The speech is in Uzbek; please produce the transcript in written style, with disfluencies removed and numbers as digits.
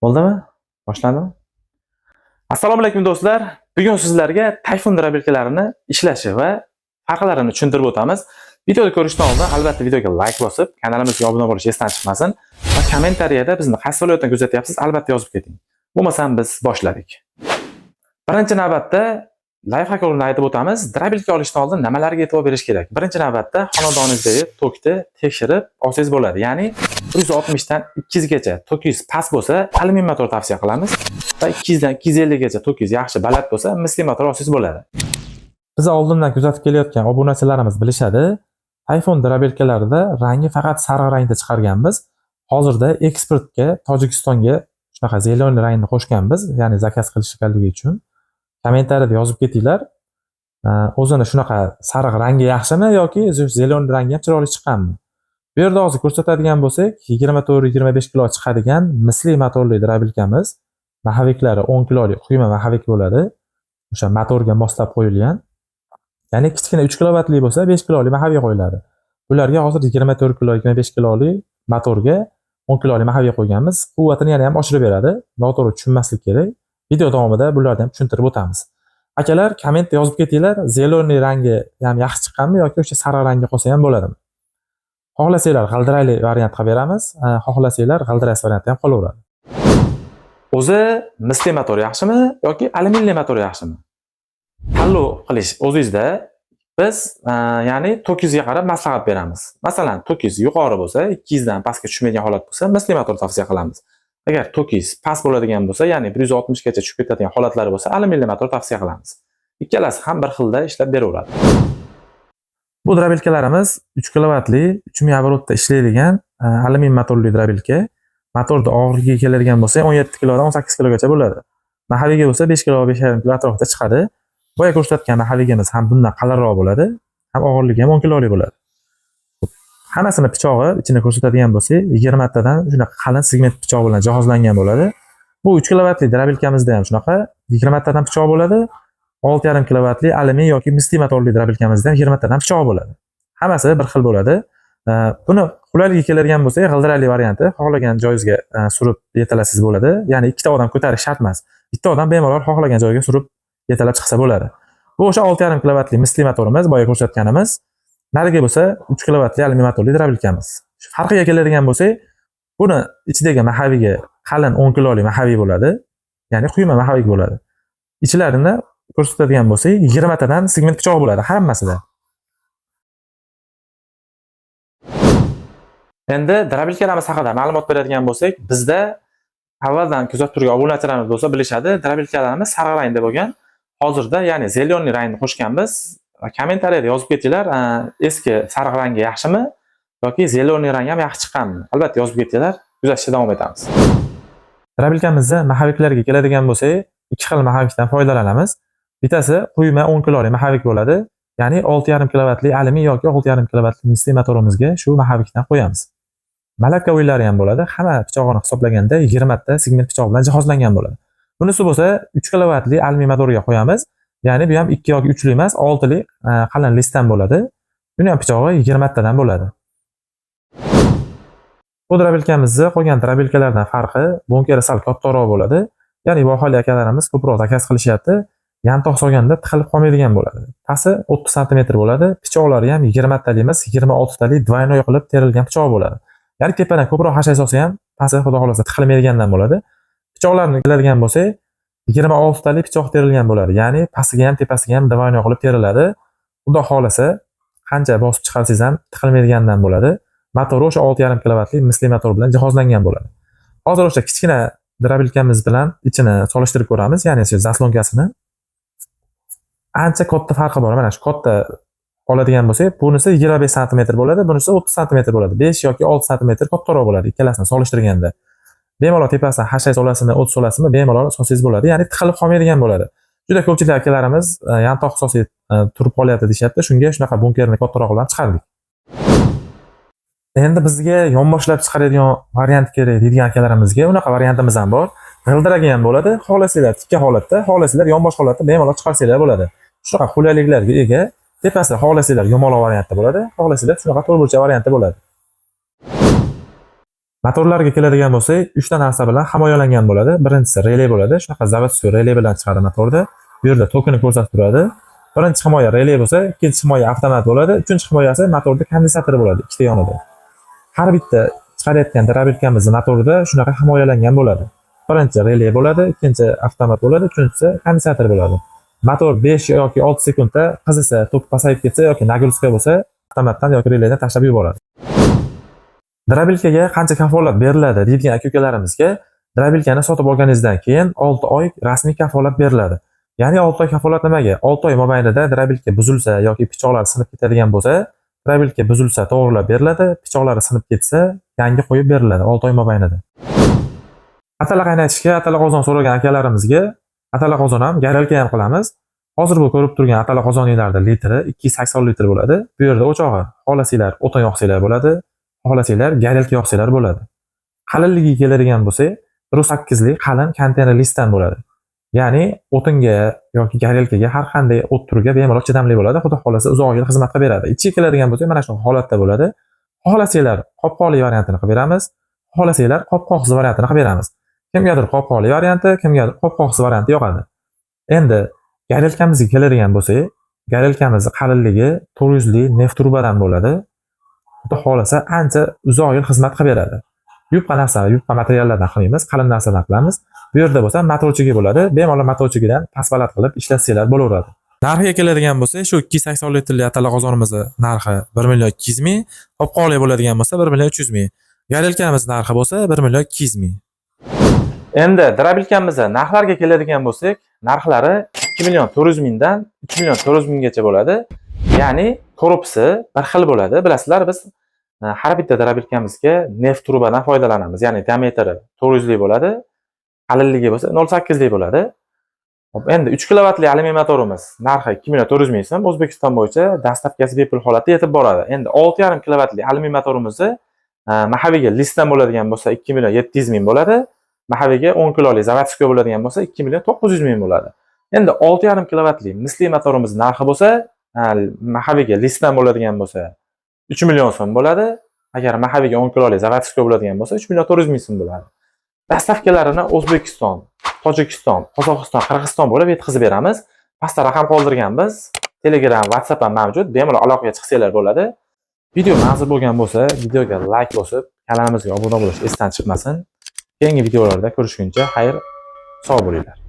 Bo'ldimi? Boshlandimi? Assalomu alaykum do'stlar. Bugun sizlarga Tayfun дробилка larini ishlashi va farqlarini tushuntirib o'tamiz. Videoni ko'rishdan oldin albatta videoga like bosib, kanalimizga obuna bo'lish esdan chiqmasin va kommentariyada bizni qaysi viloyatdan kuzatyapsiz, albatta yozib keting. Bo'lmasam biz boshladik. Birinchi navbatda лайфхак o'rnida aytib o'tamiz. Дробилка olishdan oldin nimalarga e'tibor berish kerak? Birinchi navbatda xonadoningizdagi tokni tekshirib olsangiz bo'ladi. Ya'ni 160 dan 200 gacha tokingiz past bo'lsa, alyumin motor tavsiya qilamiz va 200 dan 250 gacha tokingiz yaxshi baland bo'lsa, misli motor olsangiz bo'ladi. Biz oldindan kuzatib kelayotgan obunachilarimiz bilishadi. Tayfun дробилка larida rangi faqat sariq rangda chiqarganmiz. Hozirda eksportga Tojikistonga shunaqa зелёный rangni qo'shganmiz, ya'ni заказ qilishganligi uchun. Kommentariyada yozib ketinglar. O'zini shunaqa sariq rangi yaxshimi yoki зелёный rangi ham chiroyli chiqqanmi? Bu yerda hozir ko'rsatadigan bo'lsak, 24-25 kilo chiqadigan misli motorli дробилка miz. Маховик lari 10 kilolik quyma маховик bo'ladi. O'sha motorga moslab qo'yilgan. Ya'ni kichkina 3 kilovatli bo'lsa, 5 kilolik маховик qo'yiladi. Bularga hozir 24 kilo, 25 kilolik motorga 10 kilolik маховик qo'yganmiz. Quvvatini yana ham oshirib beradi. Noto'g'ri tushunmaslik kerak. Video davomida bularni ham tushuntirib o'tamiz. Akalar, kommentda yozib ketinglar, зелёный rangi ham yaxshi chiqqanmi yoki o'sha sariq rangi qolsa ham bo'ladimi? Xohlasanglar g'ildirakli variant qilib beramiz, xohlasanglar g'ildirak varianti ham qolaveradi. O'zi misli motor yaxshimi yoki alyuminli motor yaxshimi? Tanlov qilish o'zingizda. Biz ya'ni tokingizga qarab maslahat beramiz. Masalan, tokingiz yuqori bo'lsa, 200 dan pastga tushmaydigan holat bo'lsa, misli motor tavsiya qilamiz. Agar tokingiz past bo'ladigan bo'lsa, ya'ni 160 gacha tushib ketadigan holatlari bo'lsa, alyuminli motor tavsiya qilamiz. Ikkalasi ham bir xilda ishlab beraveradi. Bu дробилка larimiz 3 kilovatli, 3000 оборот da ishlaydigan alyumin motorli дробилка. Motorni og'irligiga keladigan bo'lsa, 17 kilodan 18 kilogacha bo'ladi. Маховик i bo'lsa 5 kilo, 5,5 kilo atrofida chiqadi. Boya ko'rsatgan маховик imiz ham bundan qalinroq bo'ladi, ham og'irligi ham 10 kilolik bo'ladi. Hammasini pichog'i ichini ko'rsatadigan bo'lsak, 20 tadan shunaqa qalin segment pichoq bilan jihozlangan bo'ladi. Bu 3 kilovatli дробилка mizda ham shunaqa 20 tadan pichoq bo'ladi. 6,5 kilovatli alyumin yoki misli motorli дробилка mizda ham 20 tadan pichoq bo'ladi. Hammasi bir xil bo'ladi. Buni qulayligiga keladigan bo'lsak, g'ildirakli varianti xohlagan joyingizga surib yetalasangiz bo'ladi. Ya'ni ikkita odam ko'tarish shart emas. Bitta odam bemalol xohlagan joyga surib yetalab chiqsa bo'ladi. Bu o'sha 6,5 kilovatli misli motorimiz, boya ko'rsatganimiz. Narigi bo'lsa 3 kilovatli alyumin motorli дробилка miz. Shu farqiga keladigan bo'lsak, buni ichidagi маховик i qalin 10 kilolik маховик bo'ladi. Ya'ni quyma маховик bo'ladi. Ichlarini ko'rsatadigan bo'lsak, 20 tadan segment pichoq bo'ladi hammasida. Endi дробилка larimiz haqida ma'lumot beradigan bo'lsak, bizda avvaldan kuzatib turgan obunachilarimiz bo'lsa bilishadi, дробилка larimiz sariq rangda bo'lgan. Hozirda ya'ni зелёный rangni qo'shganmiz. Kommentariyada yozib ketinglar, eski sariq rangi yaxshimi yoki зелёный rang ham yaxshi chiqqanmi? Albatta yozib ketinglar, kuzatishda davom etamiz. Дробилка mizda маховик larga keladigan bo'lsak, ikki xil маховик dan foydalanamiz. Bittasi quyma 10 kilolik маховик bo'ladi. Ya'ni 6,5 kilovatli alyumin yoki 6,5 kilovatli misli motorimizga shu маховик dan qo'yamiz. Malaka o'ylari ham bo'ladi. Hamma pichog'ini hisoblaganda 20 ta segment pichoq bilan jihozlangan bo'ladi. Bunisi bo'lsa 3 kilovatli alyumin motorga qo'yamiz. Ya'ni bu ham 2 yoki 3li emas, 6li qalin listdan bo'ladi. Buni ham pichog'i 20 tadan bo'ladi. Bu дробилка mizni qolgan дробилка lardan farqi bunkeri sal kattaroq bo'ladi. Ya'ni vohali akalarimiz ko'proq заказ qilishyapti. Yantoq solganda tiqilib qolmaydigan bo'ladi. Pasi 30 santimetr bo'ladi. Pichoqlari ham 20 talik emas, 26 talik двойной qilib terilgan pichoq bo'ladi. Ya'ni tepadan ko'proq xashak solsa ham pasti xudo xohlasa tiqilmaydigandan bo'ladi. Pichoqlarni keladigan bo'lsak, 26 talik pichoq terilgan bo'ladi. Ya'ni pastiga ham tepasiga ham двойной qilib teriladi. Xudo xohlasa qancha bosib chiqarsangiz ham tiqilmaydigandan bo'ladi. Motori o'sha 6,5 kilovatli misli motor bilan jihozlangan bo'ladi. Hozir o'sha kichkina дробилка miz bilan ichini solishtirib ko'ramiz, ya'ni shu заслонка sini. Ancha katta farqi bor. Mana shu katta oladigan bo'lsak, bunisi 25 santimetr bo'ladi, bunisi 30 santimetr bo'ladi. 5 yoki 6 santimetr kattaroq bo'ladi ikkalasini solishtirganda. Bemalol tepasidan xashak solasizmi, o't solasizmi, bemalol solsangiz bo'ladi. Ya'ni tiqilib qolmaydigan bo'ladi. Juda ko'pchilik akalarimiz yantoq solsak turib qolyapti deyishyapti. Shunga shunaqa bunkerni kattaroq bilan chiqardik. Endi bizga yonboshlab chiqaradigan variant kerak deydigan akalarimizga unaqa variantimiz ham bor. G'ildiragi ham bo'ladi. Xohlasanglar tikka holatda, xohlasanglar yonbosh holatda bemalol chiqarsanglar bo'ladi. Shunaqa qulayliklarga ega. Tepasi xohlasanglar yumaloq variantda bo'ladi, xohlasanglar shunaqa to'rtburchak variantda bo'ladi. Motorlarga keladigan bo'lsak, 3 ta narsa bilan himoyalangan bo'ladi. Birinchisi rele bo'ladi. Shunaqa заводской rele bilan chiqadi motorda. Bu yerda tokini ko'rsatib turadi. Birinchi himoya rele bo'lsa, ikkinchi himoya avtomat bo'ladi, uchinchi himoyasi motorda kondensatori bo'ladi, ikkita yonida. Har bitta chiqarayotgan дробилка mizni motorida shunaqa himoyalangan bo'ladi. Birinchi rele bo'ladi, ikkinchi avtomat bo'ladi, uchinchisi kondensator bo'ladi. Motor 5 yoki 6 sekundda qizisa, tok pasayib ketsa yoki нагрузка bo'lsa, avtomatdan yoki reledan tashlab yuboradi. Дробилка ga qancha kafolat beriladi deydigan aka-ukalarimizga, дробилка ni sotib olganingizdan keyin 6 oy rasmiy kafolat beriladi. Ya'ni 6 oy kafolat nimaga? 6 oy mobaynida дробилка buzilsa yoki pichoqlari sinib ketadigan bo'lsa, дробилка buzilsa to'g'rilab beriladi, pichoqlari sinib ketsa yangi qo'yib beriladi 6 oy mobaynida. Atala qaynatishga atala qozon so'ragan akalarimizga atala qozon ham, горелка ham qilamiz. Hozir bu ko'rib turgan atala qozoninglarda litri 280 litr bo'ladi. Bu yerda o'chog'i, xohlasanglar o'tin yoqsanglar bo'ladi, xohlasanglar горелка yoqsanglar bo'ladi. Qalinligiga keladigan bo'lsak, 1.8 lik qalin konteyner listdan bo'ladi. Ya'ni o'tinga yoki горелка ga, har qanday o't turiga bemalol chidamli bo'ladi. Xudo xohlasa, uzoq yil xizmat qilib beradi. Ichiga keladigan bo'lsak, mana shunaqa holatda bo'ladi. Xohlasanglar qopqoqli variantini qilib beramiz, xohlasanglar qopqoqsiz variantini qilib beramiz. Kimgadir qopqoqli varianti, kimgadir qopqoqsiz varianti yoqadi. Endi горелка mizga keladigan bo'lsak, горелка mizni qalinligi 400 lik neft trubadan bo'ladi. Xudo xohlasa, ancha uzoq yil xizmat qilib beradi. Yupqa narsa, yupqa materiallardan qilmaymiz, qalin narsadan qilamiz. Bu yerda bo'lsa motorchigi bo'ladi. Bemalol motorchigidan paspalat qilib ishlatsanglar bo'laveradi. Narxiga keladigan bo'lsak, shu 280 litrli atala qozonimizni narxi 1 million 200 ming, qopqoqli bo'ladigan bo'lsa 1 million 300 ming. Горелка miz narxi bo'lsa 1 million 200 ming. Endi дробилка mizni narxlariga keladigan bo'lsak, narxlari 2 million 400 mingdan 3 million 400 minggacha bo'ladi. Ya'ni korpusi bir xil bo'ladi. Bilasizlar, biz har bitta дробилка mizga neft trubadan foydalanamiz. Ya'ni diametri 400 lik bo'ladi, qalinligi bo'lsa 0.8 lik bo'ladi. Hop, endi 3 kilovatli alyumin motorimiz narxi 2 million 400 ming so'm, O'zbekiston bo'yicha доставка si bepul holatda yetib boradi. Endi 6,5 kilovatli alyumin motorimizni маховик i listdan bo'ladigan bo'lsa 2 million 700 ming bo'ladi. Маховик i 10 kiloli заводской bo'ladigan bo'lsa 2 million 900 ming bo'ladi. Endi 6,5 kilovatli misli motorimiz narxi bo'lsa, маховик i listdan bo'ladigan bo'lsa 3 million so'm bo'ladi. Agar маховик i 10 kiloli заводской bo'ladigan bo'lsa 3 million 400 ming so'm bo'ladi. Доставка larini O'zbekiston, Tojikiston, Qozog'iston, Qirg'iziston bo'lib yetkazib beramiz. Pastda raqam qoldirganmiz. Telegram, WhatsApp ham mavjud. Bemalol aloqaga chiqsanglar bo'ladi. Video ma'qul bo'lgan bo'lsa, videoga like bosib, kanalimizga obuna bo'lish esdan chiqmasin. Keyingi videolarda ko'rishguncha xayr, sog' bo'linglar.